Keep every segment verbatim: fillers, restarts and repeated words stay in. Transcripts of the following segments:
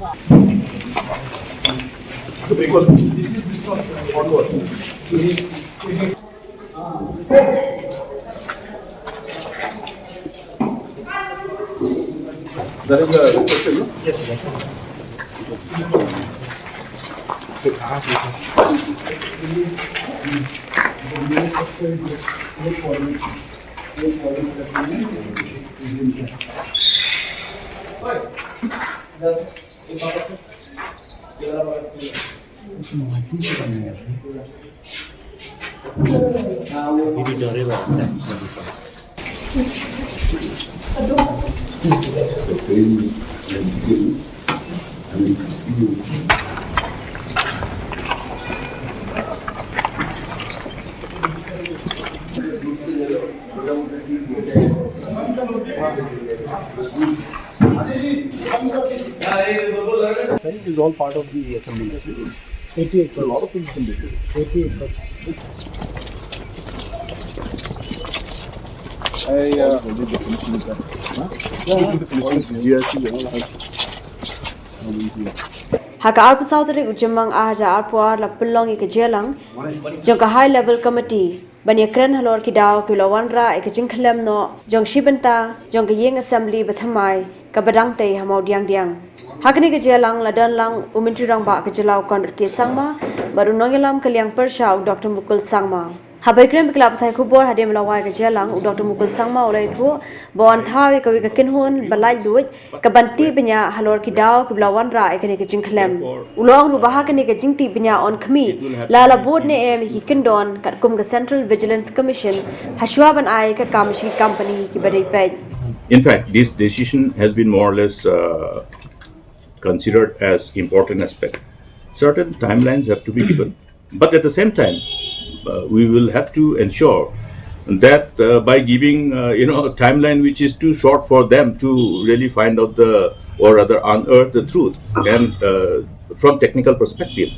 That is the question, no? Yes, sir. Sir, it is all part of the assembly. Eighty-eight percent. A lot of things can be done. Eighty-eight percent. I, uh, G R C, you know, like, Ha ka arphew saw tarik u Jymmang ar hajar arphew ar la pynlong ïa ka jingïalang jong ka High Level Committee ban ïakren halor ki daw kiba la wanrah ïa ka jingkhyllem noh jong shi bynta jong ka ïing assembly bathymmai kaba dang tei ha Mawdiangdiang. Ha kane ka jingïalang la don lang u Myntri Rangbah ka jylla u Conrad K Sangma bad u nongïalam ka liang pyrshah u Doctor Mukul Sangma. Haba ïakren bad ki lad pathai khubor hadien ba la wai ka jingïalang, u Doctor Mukul Sangma u la ïathuh ba yn thaw ïa kawei ka kynhun ba laitluid kaban tih bniah halor ki daw kiba la wanrah ïa kane ka jingkhyllem. U la ong ruh ba ha kane ka jingtih bniah yn khmih la la bud ne em ïa ki kyndon katkum ka Central Vigilance Commission hashwa ban ai ka kam sha ki company kiba dei peit. In fact, this decision has been more or less, uh, considered as important aspect. Certain timelines have to be given, but at the same time, uh, we will have to ensure that, uh, by giving, uh, you know, a timeline which is too short for them to really find out the, or rather unearth the truth, and, uh, from technical perspective,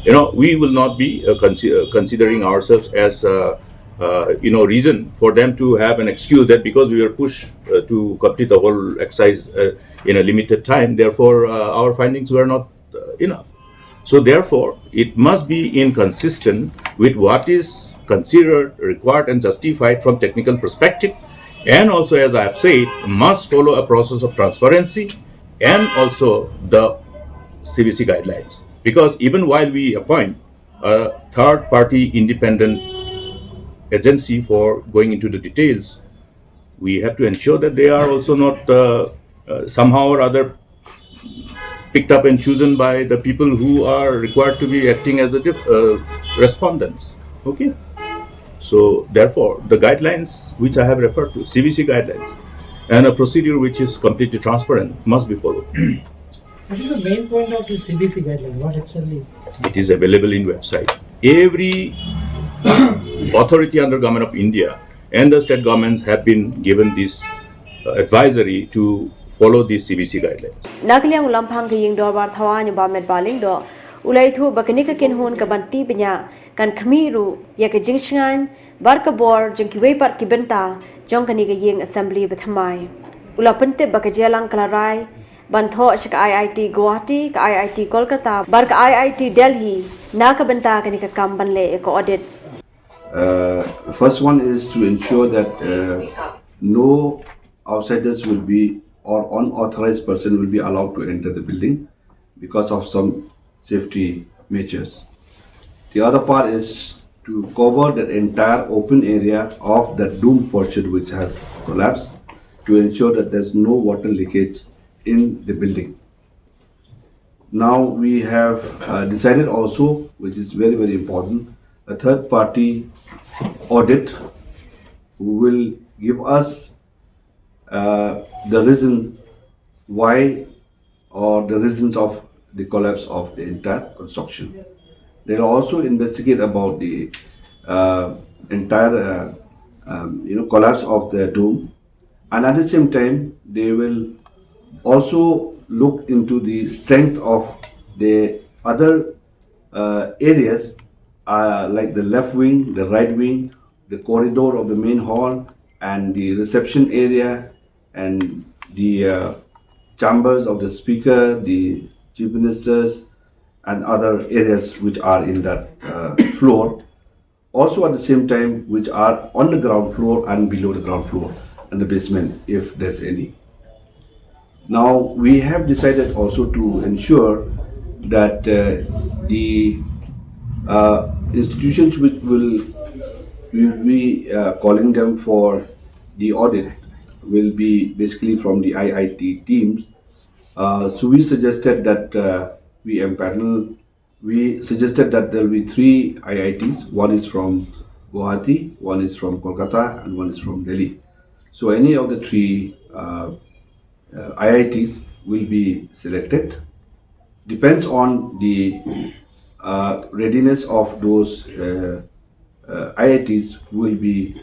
you know, we will not be, uh, consi- uh, considering ourselves as, uh, uh, you know, reason for them to have an excuse that because we were pushed, uh, to complete the whole exercise, uh, in a limited time, therefore, uh, our findings were not, uh, enough. So therefore, it must be inconsistent with what is considered required and justified from technical perspective, and also, as I have said, must follow a process of transparency and also the C V C guidelines. Because even while we appoint a third party independent agency for going into the details, we have to ensure that they are also not, uh, uh, somehow or other picked up and chosen by the people who are required to be acting as a dif- uh, respondents. Okay? So, therefore, the guidelines which I have referred to, C V C guidelines, and a procedure which is completely transparent must be followed. What is the main point of the C V C guideline? What exactly is it? It is available in website. Every authority under Government of India and the state governments have been given this, uh, advisory to follow these C V C guidelines. Na ka liang u Lamphang ka ïing dorbar Thawaiñ u Bah Metbah Lyngdoh u la ïathuh ba kane ka kynhun kaban tih bniah kan khmih ruh ïa ka jingshngaiñ bad ka bor jong kiwei pat ki bynta jong kane ka ïing assembly bathymmai. U la pyntip ba ka jingïalang ka la rai ban thoh sha ka I I T Guwahati, ka I I T Kolkata bad ka I I T Delhi na ka bynta kane ka kam ban leh ïa ka audit. Uh, the first one is to ensure that, uh, no outsiders will be or unauthorized person will be allowed to enter the building because of some safety measures. The other part is to cover that entire open area of that dome portion which has collapsed to ensure that there's no water leakage in the building. Now we have, uh, decided also, which is very, very important, a third party audit who will give us, uh, the reason why or the reasons of the collapse of the entire construction. They'll also investigate about the, uh, entire, uh, um, you know, collapse of the dome, and at the same time they will also look into the strength of the other, uh, areas, uh, like the left wing, the right wing, the corridor of the main hall, and the reception area, and the, uh, chambers of the speaker, the chief ministers, and other areas which are in that uh, floor. Also, at the same time, which are on the ground floor and below the ground floor and the basement, if there's any. Now, we have decided also to ensure that uh, the uh, institutions which will, will be uh, calling them for the audit will be basically from the I I T teams. Uh, so we suggested that uh, we empanel, we suggested that there will be three I I Ts. One is from Guwahati, one is from Kolkata, and one is from Delhi. So any of the three uh, uh, I I Ts will be selected. Depends on the uh, readiness of those uh, uh, I I Ts who will be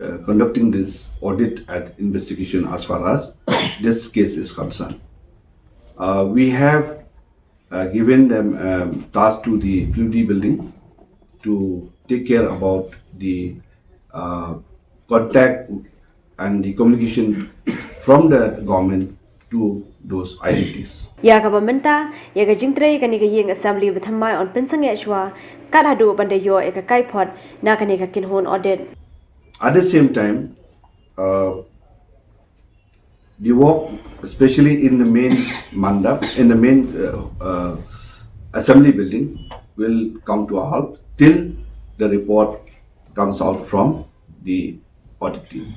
uh, conducting this audit and investigation as far as this case is concerned. Uh, we have uh, given them um, task to the P W D building to take care about the uh, contact and the communication from the government to those I I Ts. Ïa kaba mynta, ïa ka jingtrei kane ka ïing assembly ba thymmai yn pynsangeh shuwa, kat haduh ban da ïoh ïa ka kaiphod na kane ka kynhun audit. At the same time, uh, the work, especially in the main mandap, in the main uh, uh, assembly building, will come to a halt till the report comes out from the audit team.